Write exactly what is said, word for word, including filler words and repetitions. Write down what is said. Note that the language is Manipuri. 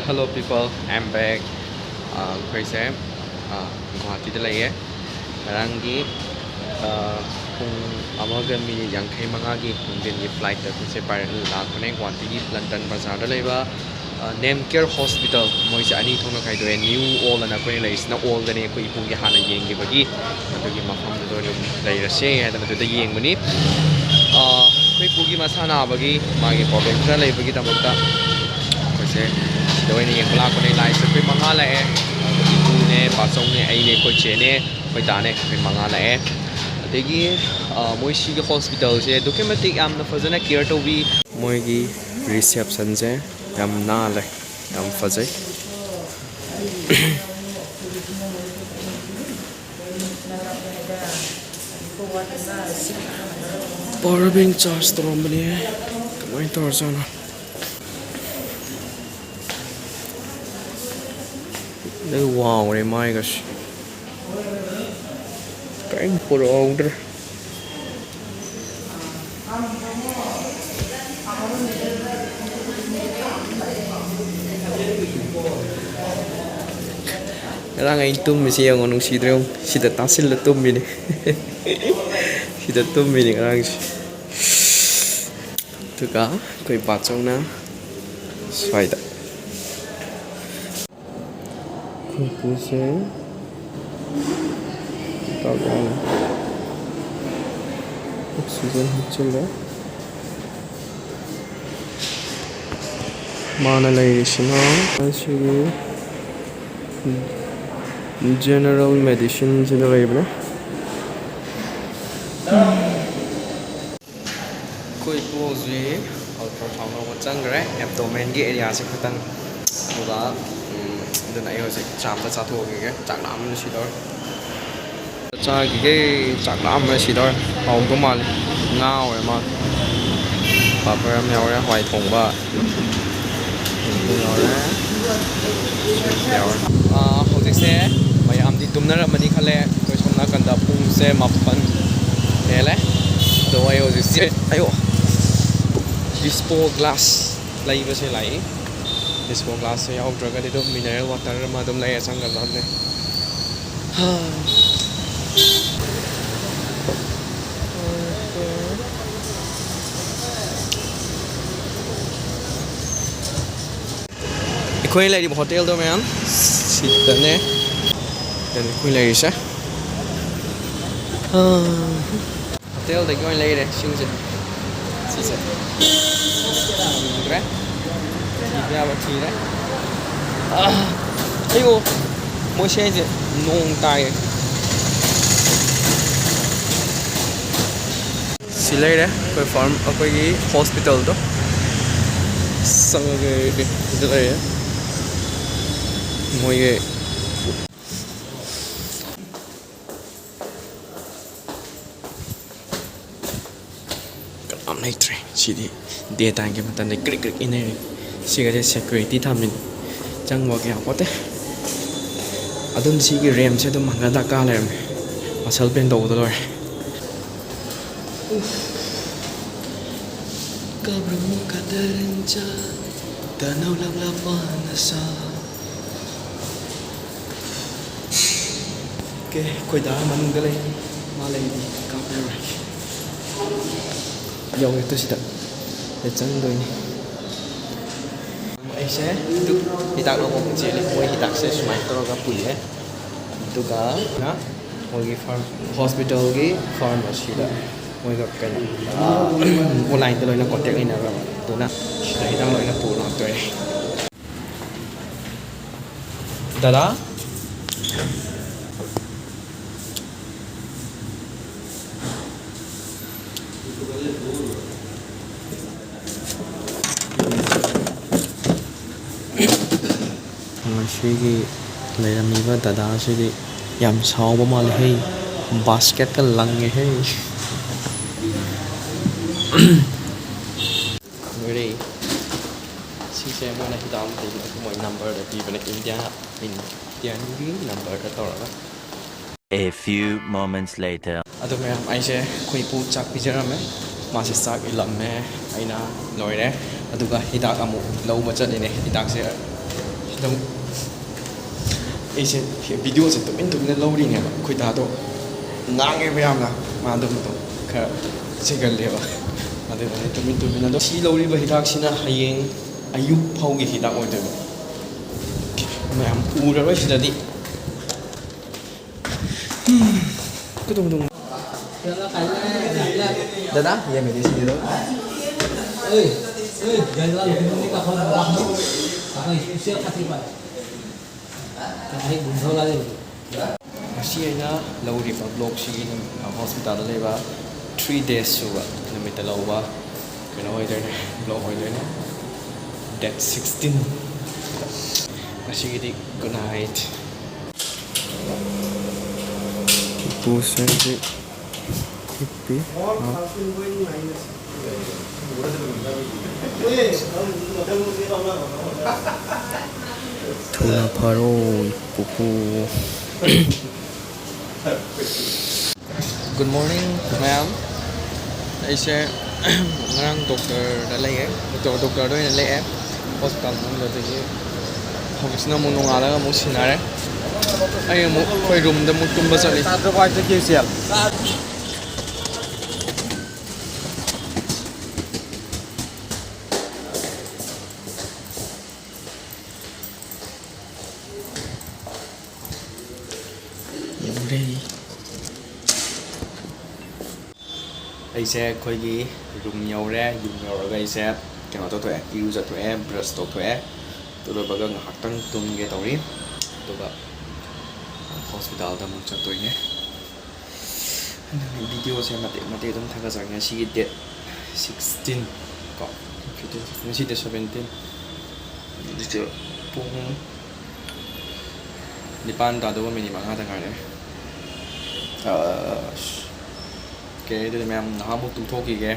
Hello people, I'm back. ꯑꯩꯈꯣꯏꯁꯦ ꯒꯨꯍꯥꯇꯤꯗ ꯂꯩꯌꯦ꯫ ꯉꯔꯥꯡꯒꯤ ꯄꯨꯡ ꯑꯃꯒ ꯃꯤꯅꯤꯠ ꯌꯥꯡꯈꯩ ꯃꯉꯥꯒꯤ ꯅꯨꯡꯊꯤꯟꯒꯤ ꯐ꯭ꯂꯥꯏꯠꯇ ꯑꯩꯈꯣꯏꯁꯦ ꯄꯥꯏꯔ ꯂꯥꯛꯄꯅꯦ꯫ ꯒꯨꯍꯥꯇꯤꯒꯤ ꯂꯟꯗꯟ ꯕꯖꯥꯔꯗ ꯂꯩꯕ ꯅꯦꯝ ꯀꯦꯌꯔ ꯍꯣꯁꯄꯤꯇꯥꯜ, ꯃꯣꯏꯁꯦ ꯑꯅꯤ ꯊꯣꯛꯅ ꯈꯥꯏꯗꯣꯛꯑꯦ꯫ ꯅ꯭ꯌꯨ ꯑꯣꯜ ꯑꯅ ꯑꯩꯈꯣꯏꯅ ꯂꯩꯔꯤꯁꯤꯅ ꯑꯣꯜꯗꯅꯦ, ꯑꯩꯈꯣꯏ ꯏꯄꯨꯒꯤ ꯍꯥꯟꯅ ꯌꯦꯡꯈꯤꯕꯒꯤ ꯑꯗꯨꯒꯤ ꯃꯐꯝꯗꯨꯗ ꯑꯣꯏꯅ ꯂꯩꯔꯁꯦ ꯍꯥꯏꯗꯅ ꯑꯗꯨꯗ ꯌꯦꯡꯕꯅꯤ꯫ ꯑꯩꯈꯣꯏ ꯏꯄꯨꯒꯤ ꯃꯁꯥ ꯅꯥꯕꯒꯤ, ꯃꯥꯒꯤ ꯄ꯭ꯔꯣꯕ꯭ꯂꯦꯝ ꯈꯔ ꯂꯩꯕꯒꯤꯗꯃꯛꯇ ꯑꯩꯈꯣꯏꯁꯦ ꯁꯤꯗ ꯑꯣꯏꯅ ꯌꯦꯡꯕ ꯂꯥꯛꯄꯅꯦ꯫ ꯂꯥꯛꯏꯁꯦ ꯑꯩꯈꯣꯏ ꯃꯉꯥ ꯂꯥꯛꯑꯦ꯫ ꯏꯄꯨꯅꯦ, ꯕꯥꯆꯧꯅꯦ, ꯑꯩꯅꯦ, ꯑꯩꯈꯣꯏ ꯆꯦꯅꯦ, ꯑꯩꯈꯣꯏ ꯗꯥꯅꯦ, ꯑꯩꯈꯣꯏ ꯃꯉꯥ ꯂꯥꯛꯑꯦ꯫ ꯑꯗꯒꯤ ꯃꯣꯏ ꯁꯤꯒꯤ ꯍꯣꯁꯄꯤꯇꯥꯜꯁꯦ ꯑꯗꯨꯛꯀꯤ ꯃꯇꯤꯛ ꯌꯥꯝꯅ ꯐꯖꯅ ꯀꯦꯌꯔ ꯇꯧꯕꯤ꯫ ꯃꯣꯏꯒꯤ ꯔꯤꯁꯦꯞꯁꯟꯁꯦ ꯌꯥꯝ ꯅꯥꯜꯂꯦ, ꯌꯥꯝ ꯐꯖꯩ꯫ ꯄꯋꯥꯔ ꯕꯦꯡ ꯆꯥꯔꯖ ꯇꯧꯔꯝꯕꯅꯦ, ꯀꯃꯥꯏꯅ ꯇꯧꯔꯖꯥꯠꯅꯣ? ꯂꯣꯏ ꯋꯥꯎꯔꯦ ꯃꯥꯏꯒꯁꯦ꯫ ꯀꯔꯤꯝ ꯄꯨꯔꯛꯍꯧꯗ꯭ꯔꯦ꯫ ꯉꯔꯥꯡ ꯑꯩꯅ ꯇꯨꯝꯃꯤꯁꯤ ꯌꯦꯡꯉꯣ, ꯅꯨꯡꯁꯤꯗ꯭ꯔꯣ? ꯁꯤꯗ ꯇꯥꯁꯤꯜꯂ ꯇꯨꯝꯃꯤꯅꯤ꯫ ꯁꯤꯗ ꯇꯨꯝꯃꯤꯅꯤ ꯉꯔꯥꯡꯁꯦ꯫ ꯑꯗꯨꯒ ꯑꯩꯈꯣꯏ ꯕꯥꯆꯧꯅ ꯁ꯭ꯋꯥꯏꯗ꯫ ꯑꯩꯈꯣꯏ ꯄꯨꯁꯦ ꯍꯤꯗꯥꯛ ꯂꯧꯔꯤ꯫ ꯑꯣꯛꯁꯤꯖꯦꯟ ꯍꯥꯞꯆꯤꯜꯂꯦ꯫ ꯃꯥꯅ ꯂꯩꯔꯤꯁꯤꯅ ꯑꯁꯤꯒꯤ ꯖꯦꯅꯔꯦꯜ ꯃꯦꯗꯤꯁꯤꯟꯁꯤꯗ ꯂꯩꯕꯅꯦ꯫ ꯑꯩꯈꯣꯏ ꯏꯄꯨ ꯍꯧꯖꯤꯛ ꯑꯜꯇ꯭ꯔꯥꯁꯥꯎꯟ ꯂꯧꯕ ꯆꯪꯈ꯭ꯔꯦ꯫ ꯑꯦꯞꯗꯣꯃꯦꯟꯒꯤ ꯑꯦꯔꯤꯌꯥꯁꯦ ꯈꯤꯇꯪ ꯑꯗꯨꯒ, ꯎꯝ, ꯑꯗꯨꯅ ꯑꯩ ꯍꯧꯖꯤꯛ ꯆꯥ ꯑꯝꯇ ꯆꯥꯊꯣꯛꯈꯤꯒꯦ꯫ ꯆꯥꯛ ꯂꯥꯝꯕꯅ ꯁꯤꯗꯧꯔꯦ꯫ ꯆꯥꯈꯤꯒꯦ꯫ ꯆꯥꯛ ꯂꯥꯝꯕꯅ ꯁꯤꯗꯧꯔꯦ꯫ ꯍꯥꯎꯗꯧ ꯃꯥꯜꯂꯦ꯫ ꯉꯥ ꯑꯣꯏꯔ ꯃꯥꯜꯂꯦ꯫ ꯄꯥꯄꯔ ꯑꯃ ꯌꯥꯎꯔꯦ꯫ ꯍꯋꯥꯏ ꯊꯣꯡꯕ꯫ ꯌꯥꯎꯔꯦ꯫ ꯌꯥꯎꯔꯦ꯫ ꯑꯥ, ꯍꯧꯖꯤꯛꯁꯦ ꯃꯌꯥꯝꯗꯤ ꯇꯨꯝꯅꯔꯝꯃꯅꯤ ꯈꯜꯂꯦ꯫ ꯑꯩꯈꯣꯏ ꯁꯣꯝ ꯅꯥꯀꯟꯗ ꯄꯨꯡꯁꯦ ꯃꯥꯄꯟ ꯍꯦꯜꯂꯦ꯫ ꯑꯗꯣ ꯑꯩ ꯍꯧꯖꯤꯛꯁꯦ, ꯑꯌꯣ, ꯗꯤꯁꯄꯣ ꯒ꯭ꯂꯥꯁ ꯂꯩꯕꯁꯦ ꯂꯥꯛꯏ꯫ Dispo glass ꯁꯦ ꯌꯥꯎꯗ꯭ꯔꯒꯗꯤ ꯑꯗꯨꯝ mineral water ꯑꯃ ꯑꯗꯨꯝ ꯂꯩꯔ ꯆꯪꯒꯗꯕꯅꯦ꯫ ꯑꯩꯈꯣꯏ ꯂꯩꯔꯤꯕ ꯍꯣꯇꯦꯜꯗꯣ ꯃꯌꯥꯝ ꯁꯤꯗꯅꯦ꯫ ꯁꯤꯗꯅꯦ ꯑꯩꯈꯣꯏ ꯂꯩꯔꯤꯁꯦ꯫ ꯍꯣꯇꯦꯜꯗꯒꯤ ꯑꯣꯏꯅ ꯂꯩꯔꯦ ꯁꯤꯡꯁꯦ꯫ ꯁꯤꯁꯦ ꯊꯤꯈ꯭ꯔꯦ꯫ ꯊꯤꯕ ꯌꯥꯕ ꯊꯤꯔꯦ꯫ ꯑꯥ, ꯑꯩꯌꯣ, ꯃꯣꯏꯁꯦ ꯑꯩꯁꯦ ꯅꯣꯡ ꯇꯥꯏꯌꯦ꯫ ꯁꯤ ꯂꯩꯔꯦ ꯑꯩꯈꯣꯏ ꯐꯥꯔꯝ, ꯑꯩꯈꯣꯏꯒꯤ ꯍꯣꯁꯄꯤꯇꯥꯜꯗꯣ꯫ ꯆꯪꯉꯒꯦ꯫ ꯁꯤꯗ ꯂꯩꯔꯦ ꯃꯣꯏꯒꯤ꯫ ꯀꯅꯥꯝ ꯂꯩꯇ꯭ꯔꯦ꯫ ꯁꯤꯗꯤ day time ꯒꯤ ꯃꯇꯝꯗ ꯀ꯭ꯔꯤꯛ ꯀ꯭ꯔꯤꯛ ꯏꯟꯅꯔꯤ꯫ ꯁꯤꯒꯁꯦ security ꯊꯝꯃꯤꯅꯤ꯫ ꯆꯪꯕ ꯀꯌꯥ ꯄꯣꯠꯇꯦ꯫ ꯑꯗꯨꯝ ꯁꯤꯒꯤ ramp ꯁꯦ ꯑꯗꯨꯝ ꯍꯪꯒꯠ ꯍꯟꯗ ꯀꯥ ꯂꯩꯔꯝꯃꯦ꯫ Muscle pain ꯇꯧꯕꯗ ꯂꯣꯏꯔꯦ꯫ ꯀꯕ꯭ꯔꯨ ꯀꯗꯔ ꯆꯥ ꯇꯅꯧ ꯂꯝ ꯂꯝ ꯃꯥꯅꯁꯥ꯫ ꯑꯣꯀꯦ, ꯑꯩꯈꯣꯏ ꯗꯥ ꯃꯅꯨꯡꯗ ꯂꯩ꯫ ꯃꯥ ꯂꯩꯔꯗꯤ ꯀꯥꯞꯄꯔꯣꯏ꯫ ꯌꯧꯔꯦ ꯇꯨ ꯁꯤꯗ꯫ ꯁꯤꯗ ꯆꯪꯗꯣꯏꯅꯤ꯫ ꯑꯩꯁꯦ ꯍꯤꯗꯥꯛ ꯂꯧꯕ ꯑꯃꯨꯛ ꯆꯦꯜꯂꯤ꯫ ꯃꯣꯏ ꯍꯤꯗꯥꯛꯁꯦ ꯁꯨꯃꯥꯏꯅ ꯇꯧꯔꯒ ꯄꯨꯜꯂꯦ꯫ ꯑꯗꯨꯒ ꯃꯣꯏꯒꯤ ꯐꯥꯔꯝ-, ꯍꯣꯁꯄꯤꯇꯥꯜꯒꯤ ꯐꯥꯔꯃꯥꯁꯤꯗ ꯃꯣꯏꯒ ꯀꯩꯅꯣ, ꯑꯣꯟꯂꯥꯏꯟꯗ ꯂꯣꯏꯅ contact ꯂꯩꯅꯈ꯭ꯔꯕ꯫ ꯑꯗꯨꯅ ꯁꯤꯗ ꯍꯤꯗꯥꯛ ꯂꯣꯏꯅ ꯄꯨꯔ ꯂꯥꯛꯇꯣꯏꯅꯦ꯫ ꯗꯗꯥ? ꯉꯁꯤꯒꯤ ꯂꯩꯔꯝꯃꯤꯕ ꯗꯗꯥꯁꯤꯗꯤ ꯌꯥꯝ ꯁꯥꯎꯕ ꯃꯥꯜꯂꯦ ꯍꯦ꯫ Basket ꯀ ꯂꯪꯉꯦ ꯍꯦ꯫ ꯂꯣꯏꯔꯦ꯫ ꯁꯤꯁꯦ ꯃꯣꯏꯅ ꯍꯤꯗꯥꯛ ꯑꯃ ꯄꯤꯕꯅꯦ, ꯃꯣꯏ number ꯗ ꯄꯤꯕꯅꯦ, India, Indian ꯒꯤ number ꯗ ꯇꯧꯔꯒ꯫ A few moments later. ꯑꯗꯣ ꯃꯌꯥꯝ, ꯑꯩꯁꯦ ꯑꯩꯈꯣꯏ ꯏꯄꯨ ꯆꯥꯛ ꯄꯤꯖꯔꯝꯃꯦ, ꯃꯥꯁꯦ ꯆꯥꯛ ꯏꯜꯂꯝꯃꯦ, ꯑꯩꯅ ꯂꯣꯏꯔꯦ꯫ ꯑꯗꯨꯒ ꯍꯤꯗꯥꯛ ꯑꯃꯨꯛ ꯂꯧꯕ ꯆꯠꯂꯤꯅꯦ꯫ ꯍꯤꯗꯥꯛꯁꯦ ꯑꯗꯨꯝ ꯑꯩꯁꯦ ꯚꯤꯗꯤꯑꯣꯁꯦ ꯇꯨꯃꯤꯟ ꯇꯨꯃꯤꯟꯅ ꯂꯧꯔꯤꯅꯦꯕ꯫ ꯑꯩꯈꯣꯏ ꯗꯥꯗꯣ ꯉꯥꯡꯉꯦꯕ ꯌꯥꯝꯅ, ꯃꯥꯗꯣ ꯑꯗꯨꯝ ꯈꯔ ꯆꯤꯒꯜꯂꯦꯕ꯫ ꯑꯗꯨꯅ ꯑꯩ ꯇꯨꯃꯤꯟ ꯇꯨꯃꯤꯟꯅ ꯑꯗꯣ ꯁꯤ ꯂꯧꯔꯤꯕ ꯍꯤꯗꯥꯛꯁꯤꯅ ꯍꯌꯦꯡ ꯑꯌꯨꯛ ꯐꯥꯎꯒꯤ ꯍꯤꯗꯥꯛ ꯑꯣꯏꯗꯣꯏꯕ꯫ ꯃꯌꯥꯝ ꯎꯔꯔꯣꯏ ꯁꯤꯗꯗꯤ꯫ ꯀꯗꯨꯝ ꯗꯨꯝ꯫ ꯗꯥꯗꯥ, ꯌꯦꯡꯉꯗꯤ ꯁꯤꯗꯤ ꯑꯗꯨꯝ꯫ ꯉꯁꯤ ꯑꯩꯅ ꯂꯧꯔꯤꯕ ꯕ꯭ꯂꯣꯛꯁꯤꯒꯤ ꯅꯨꯃꯤꯠ, ꯍꯣꯁꯄꯤꯇꯥꯜꯗ ꯂꯩꯕ ꯊ꯭ꯔꯤ ꯗꯦꯖ ꯁꯨꯕ ꯅꯨꯃꯤꯠꯇ ꯂꯧꯕ ꯀꯩꯅꯣ ꯑꯣꯏꯗꯣꯏꯅꯦ, ꯕ꯭ꯂꯣꯛ ꯑꯣꯏꯗꯣꯏꯅꯦ꯫ Date sixteen꯫ ꯉꯁꯤꯒꯤꯗꯤ good night꯫ ꯏꯄꯨꯁꯦ ꯍꯧꯖꯤꯛ ꯍꯤꯞꯄꯤ꯫ ꯊꯨꯅ ꯐꯔꯣ, ꯄꯨꯄꯨ꯫ Good morning, ꯃꯌꯥꯝ꯫ ꯑꯩꯁꯦ ꯉꯔꯥꯡ ꯗꯣꯛꯇꯔꯗ ꯂꯩꯌꯦ, ꯗꯣ-, ꯗꯣꯛꯇꯔꯗ ꯑꯣꯏꯅ ꯂꯦꯛꯑꯦ ꯍꯣꯁꯄꯤꯇꯥꯜ ꯃꯅꯨꯡꯗ꯫ ꯑꯗꯒꯤ ꯍꯧꯖꯤꯛꯁꯤꯅ ꯑꯃꯨꯛ ꯅꯣꯡꯉꯥꯜꯂꯒ ꯑꯃꯨꯛ ꯁꯤꯟꯅꯔꯦ꯫ ꯑꯩ ꯑꯃꯨꯛ ꯑꯩꯈꯣꯏ ꯔꯨꯝꯗ ꯑꯃꯨꯛ ꯇꯨꯝꯕ ꯆꯠꯂꯤ꯫ ꯌꯧꯔꯦ꯫ ꯑꯩꯁꯦ ꯑꯩꯈꯣꯏꯒꯤ ꯔꯨꯝ ꯌꯧꯔꯦ꯫ ꯌꯨꯝ ꯌꯧꯔꯒ ꯑꯩꯁꯦ ꯀꯩꯅꯣ ꯇꯧꯊꯣꯛꯑꯦ, ꯏꯔꯨꯖꯊꯣꯛꯑꯦ, ꯕ꯭ꯔꯁ ꯇꯧꯊꯣꯛꯑꯦ꯫ ꯑꯗꯨ ꯂꯣꯏꯕꯒ ꯉꯥꯏꯍꯥꯛꯇꯪ ꯇꯨꯝꯒꯦ ꯇꯧꯔꯤ꯫ ꯑꯗꯨꯒ ꯍꯣꯁꯄꯤꯇꯥꯜꯗ ꯑꯃꯨꯛ ꯆꯠꯇꯣꯏꯅꯦ꯫ ꯑꯗꯨꯒꯤ ꯚꯤꯗꯤꯑꯣꯁꯦ ꯃꯇꯦꯛ ꯃꯇꯦꯛ ꯑꯗꯨꯝ ꯊꯥꯒꯠꯆꯔꯛꯀꯦ꯫ ꯉꯁꯤꯒꯤ date sixteen ꯀꯣ, fifteen, ꯉꯁꯤ date seventeen꯫ ꯍꯧꯖꯤꯛꯁꯦ ꯄꯨꯡ ꯅꯤꯄꯥꯟ ꯇꯥꯗꯧꯕ ꯃꯤꯅꯤꯠ ꯃꯉꯥꯗ ꯉꯥꯏꯔꯦ꯫ ꯑꯁ꯫ ꯑꯣꯀꯦ, ꯑꯗꯨꯗꯤ ꯃꯌꯥꯝ ꯉꯥꯏꯍꯥꯛꯃꯨꯛ ꯇꯨꯝꯊꯣꯛꯈꯤꯒꯦ꯫